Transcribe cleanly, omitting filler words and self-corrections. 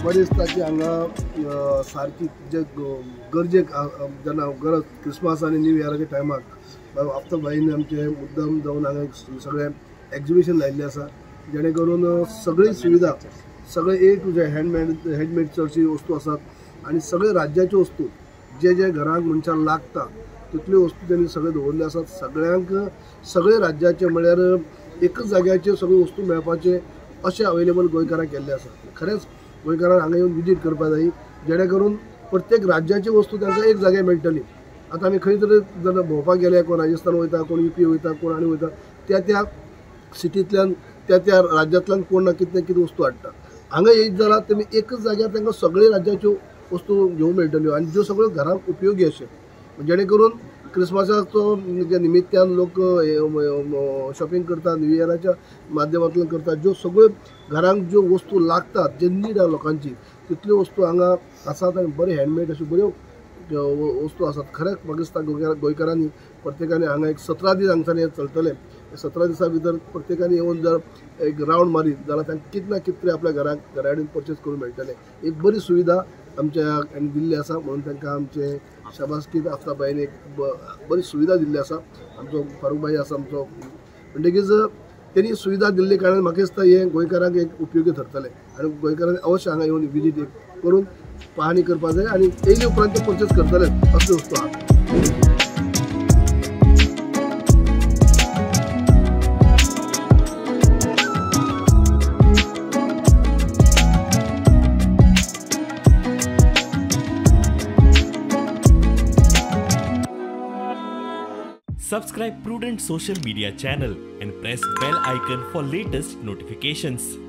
बरें दिसता की हांगा सारकी जे गरजेक जेन्ना गरज क्रिसमस आनी न्यू इयराच्या टायमाक आफ्ताब भाईन आमचे मुद्दम जावन हांगा सगळें एक्जिबिशन लायिल्लें आसा, जेणे करून सगळी सुविधा सगळे ए टू जे हँडमेड चडशी वस्तू आसात आनी सगळे राज्याच्यो वस्तू जे जे घरांक मनशांक लागता तितल्यो वस्तू तेणी सगळे दवरल्यो आसात. सगळ्यांक सगळे राज्याचे म्हळ्यार एकच जाग्याचेर सगळ्यो वस्तू मेळपाचे अशें अवेलेबल गोंयकारांक केल्लें आसा. खरेंच गोंयकारांक हांगा येवन विजीट करपाक जाय, जेणे करून प्रत्येक राज्याची वस्तू तांकां एक जाग्यार मेळटली. आतां आमी खंय तरी जेन्ना भोंवपाक गेले, कोण राजस्थान वयता, कोण युपी वयता, कोण आनी वयता, त्या त्या सिटींतल्यान त्या त्या राज्यांतल्यान कोण ना कितें कितें वस्तू हाडटा. हांगा येयत जाल्यार तुमी एकच जाग्यार तांकां सगळे राज्याच्यो वस्तू घेवंक मेळटल्यो आनी ज्यो सगळ्यो घरांक उपयोगी अशें, जेणे करून क्रिसमसाचो निमित्त्यान लोक शॉपिंग करता, न्यू इयराच्या माध्यमांतल्यान करता. ज्यो सगळ्यो घरांक ज्यो वस्तू लागतात, जे नीड आहा लोकांची, तितल्यो वस्तू हांगा आसात आनी बरे हँडमेड अश्यो बऱ्यो वस्तू आसात. खरेंच म्हाका दिसता गोंयकारांनी प्रत्येकान हांगा एक 17 दीस हांगच्यान हें चलतलें. 17 दिसां भितर प्रत्येकान येवन जर एक रावंड मारीत जाल्यार तांकां कितें ना कितें तरी आपल्या घराक घरा कडेन पर्चेस करूंक मेळटलें. एक बरी सुविधा आमच्या हांणी दिल्ली आसा म्हणून तांकां आमचें शाबासकी. आफ्ताब भाईन एक बरी सुविधा दिल्ली आसा. आमचो फारूक भाई आसा आमचो, म्हणटकीच तेणी सुविधा दिल्ली कारणान म्हाका दिसता हें गोंयकारांक एक उपयोगी थरतलें आनी गोंयकारांनी अवश्य हांगा येवन विजीट एक करून पाहणी करपाक जाय आनी येयले उपरांत ते पर्चेस करतले असल्यो वस्तू आहा. Subscribe Prudent Social Media channel and press bell icon for latest notifications.